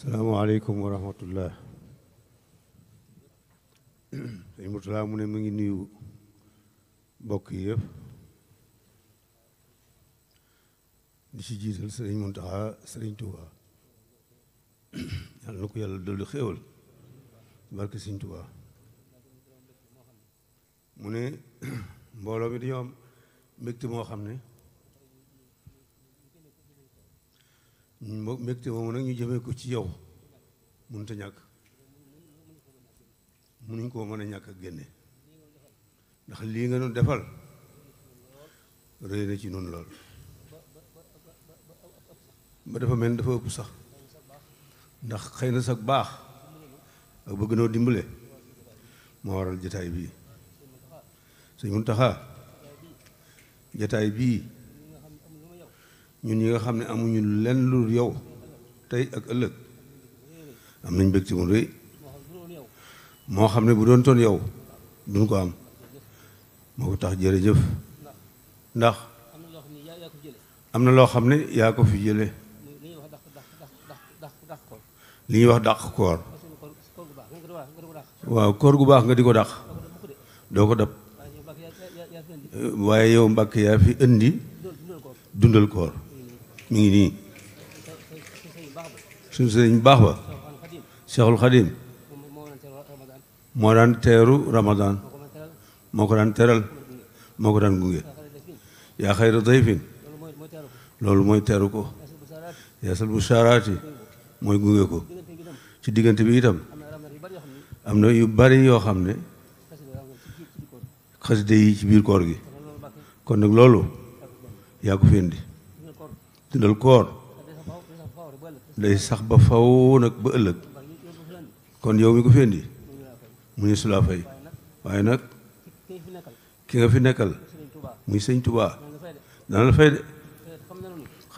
salaamaaleykum wa rahmatullah. sëñ Murtala mu ne mu ngi nuyu mbokk yi yëpp di ci jiital sëriñ Muntaxa sëriñ Tuuba yàlla na ko yàlla dolli xéewal barke sëriñ Tuuba. mu ne mbooloo mi dañoo am mbégte moo xam ne mbégte moomu nag ñu jëmee ko ci yow mënut a ñàkk mënuñ koo mën a ñàkk ak génne ndax lii nga nu defal rëy na ci noonu lool ba dafa mel ni dafa ëpp sax ndax xëy na sax baax ak bëgg noo dimbale moo waral jataay bii sëñ Muntaxa jataay bii ñun ñi nga xam ne amuñu lenn lu yow tey ak ëllëg am nañ mbégte mu rëy moo xam ne bu doon toon yow duñ ko am moo ko tax jërëjëf ndax am na loo xam ne yaa ko fi jële li ñuy wax dàq koor waaw koor gu baax nga di ko dàq doo ko dab waaye yow Mbàkke yaa fi indi dundal koor mi ngi nii suñu sëriñ baax ba Cheikhul Khadim moo daan teeru Ramadan moo ko daan teral moo ko daan gunge yaa xayra dayfin loolu mooy teeru ko yaasal bushaaraati mooy gunge ko ci diggante bi itam am na yu bari yoo xam ne xasida yi ci biir koor gi kon nag loolu yaa ko fi indi dundal koor day sax ba faw nag ba ëllëg kon yow mi ko fi indi mu ne su laa fay waaye nag ki nga fi nekkal muy sëñ Tuubaa dana la fay de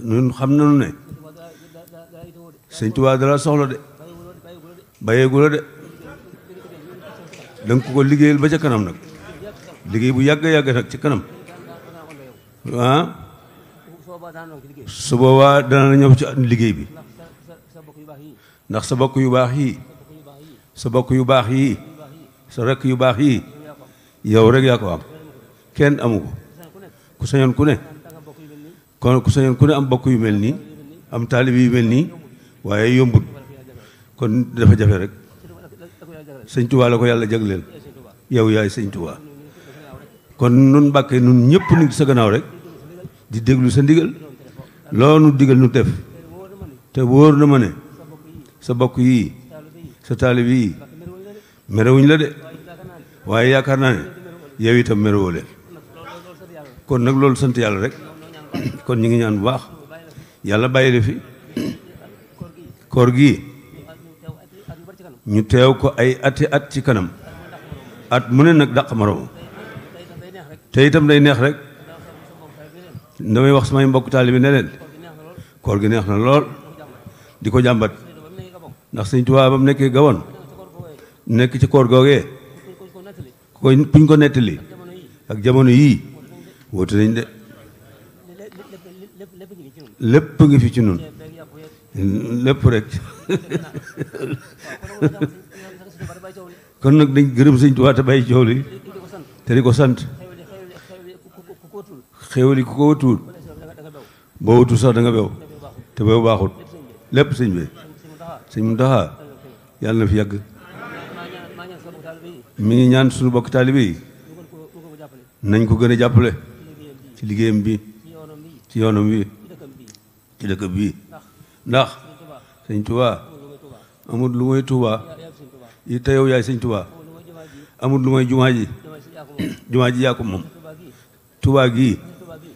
ñun xam nañu ne sëñ Tuubaa dala soxla de bàyyeegu la de da nga ko liggéeyal ba ca kanam nag liggéey bu yàgg nag ci kanam ah su boobaa dana ñëw ci liggéey bi ndax sa bokk yu baax yii sa bokk yu baax yii sa rekk yu baax yii yow rek yaa ko am kenn amu ko ku sañoon ku ne kon ku sañoon ku ne am bokk yu mel nii am taalibi yu mel nii waaye yombut kon dafa jafe rek sëñ Tuubaa la ko yàlla jagleel yow yaay sëñ Tuubaa kon nun Mbàkke nun ñëpp nu ci sa gannaaw rek di déglu sa ndigal loo nu digal nu def te wóor na ma ne sa bokk yii sa taalib yii merewuñ la de waaye yaakaar naa ne yow itam merewoo leen kon nag loolu sant yàlla rek kon ñu ngi ñaan bu baax yàlla bàyyi la fi koor gii ñu teew ko ay ati at ci kanam at mu ne nag dàq moroom te itam day neex rek damay wax samay mbokk taalibe ne leen koor gi neex na lool di ko jàmbat ndax sëñ Tuubaa ba mu nekkee Gabon nekk ci koor googee kuñ ko nettali ak jamono yii woote nañ de lépp ngi fi ci nun lépp rek kon nag dañ gërëm sëñ Tuubaa te bàyyi coow li te di ko sant xéwali ku ko watuwul boo watu sax da nga bew te bew baaxut lépp sëñ bi sëñ Muntaxa yàlla na fi yàgg mi ngi ñaan suñu bokk taalibe yi nañ ko gën a jàppale ci liggéeyam bi ci yoonam bi ci dëkkam bi ndax sëñ Tuubaa amul lu mooy Tuubaa yi te yow yaay sëñ Tuubaa amul lu mooy jumaa ji jumaa ji yaa ko moom Tuubaa gii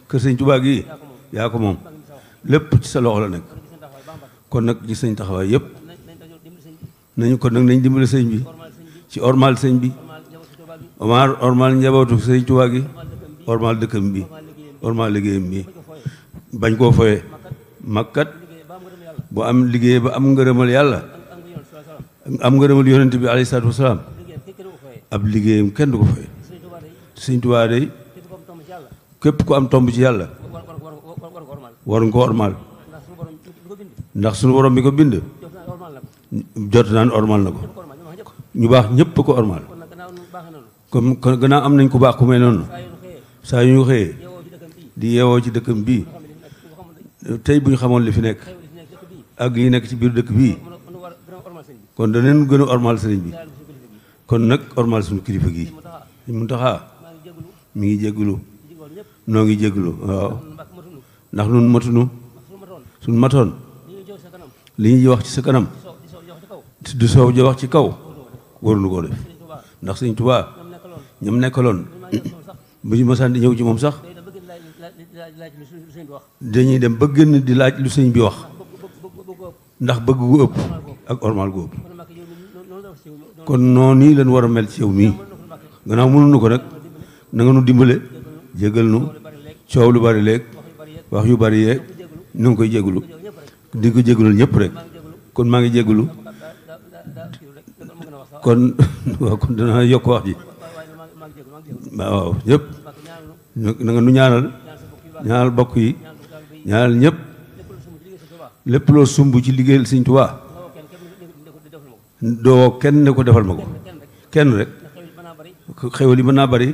kër sëñ Tuubaa gii yaa ko moom lépp ci sa loxo la nekk kon nag ci sëñ taxawaay yëpp nañu kon nag nañ dimbale sëñ bi ci ormal sëñ bi ormal njabootu sëñ Tuubaa gi ormal dëkkam bi ormal liggéeyam bi bañ koo foye makkat bu am liggéey ba am ngërëmal yàlla am ngërëmal yonent bi alayhi salaatu wasalaam ab liggéeyam kenn du ko foye sëñ Tuubaa day képp ku am tomb ci yàlla war nga ko ormal ndax suñu borom bi ko bind jot naan ormal na ko ñu baax ñëpp ko ormal comme gannaaw am nañ ku baax ku mel noonu saa yu ñu xëyee di yeewoo ci dëkkam bii tey bu ñu xamoon li fi nekk ak yi nekk ci biir dëkk bii kon daneen gën a ormal sëriñ bi kon nag ormal suñu kilifa gi mu taxaa mi ngi jéggulu noo ngi jéggulu waaw ndax nun matunu suñ matoon li ñuy wax ci sa kanam du soow jo wax ci kaw waruñu koo def ndax sëñ Tuubaa ñoom nekkaloon bu ñu mosaan di ñëw ci moom sax dañuy dem ba génn di laaj lu sëñ bi wax ndax bëgg gu ëpp ak ormal gu ëpp kon noonu nii leen war a mel ci yow mii gannaaw mënuñu ko nag na nga nu dimbale jégal nu coow lu bari léeg wax yu bari yeeg nu ngi koy jégalu di ko jégalul ñëpp rek kon maa ngi jégalu kon waaw kon dana yokk wax ji waaw ñëpp na nga nu ñaanal bokk yi ñaanal ñëpp lépp loo sumb ci liggéeyal Sëñ Tuubaa doo kenn ne ko defal ma ko kenn rek xewal yi mën naa bari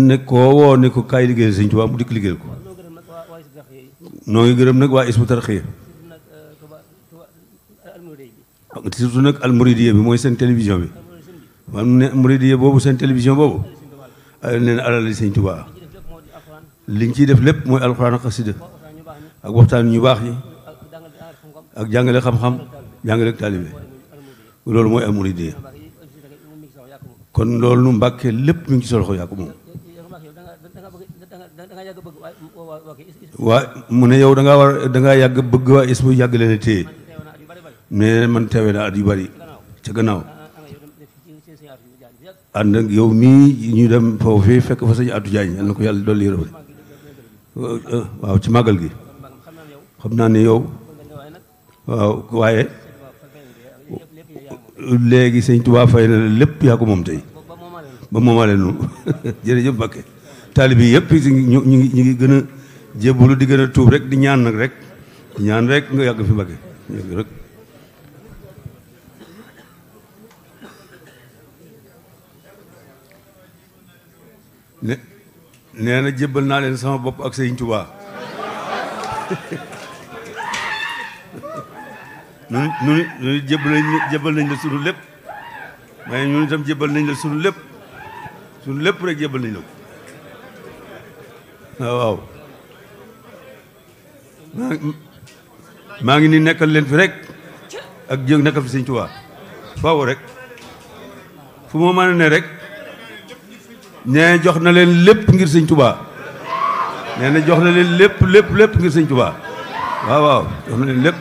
ne koo woo ne ko kaay liggéeyal Sëñ Tuubaa mu dikk liggéeyal ko noo ngi gërëm nag waa Hizbut Tarqiyyah surtout nag almouridiya bi mooy seen télévision bi man ne mouridiya boobu seen télévision boobu nee na alal Sëñ Tuubaa liñ ciy def lépp mooy alxuraan ak xasida ak waxtaan ñu baax ñi ak jàngale xam-xam jàngale ak taalibe loolu mooy almouridiya kon loolu nu Mbàkke lépp mi ngi ci sa loxo yaa ko moom waa mu ne yow dangaa yàgg bëgg waa Hizbut yàgg leen a téye mais man teewe naa at yu bari ca gannaaw ànd ak yow mii ñu dem foofu fekk fa sëñ Atou Diagne yal na ko yàlla dolli yërëm waaw ci màggal gi xam naa ne yow waaw waaye léegi sëñ Tuubaa fay na lépp yaa ko moom tey ba moomaale nu jërëjëf Mbàkke taalibe yi yëpp ñu ngi gën a jébbalu di gën a tuub rek di ñaan nag rek di ñaan rek nga yàgg fi Mbàkke rek nee na jébbal naa leen sama bopp ak sëñ Tuubaa nu jébbal nañ la sunu lépp waaye ñun itam jébbal nañ la sunu lépp rek jébbal nañ la ko waaw maa ngi ni nekkal leen fi rek ak jëg nekkal fi sëñ Tuubaa faaw rek fu ma mën a ne rek nee jox na leen lépp ngir sëñ Tuubaa nee na jox na leen lépp ngir sëñ Tuubaa waaw jox na leen lépp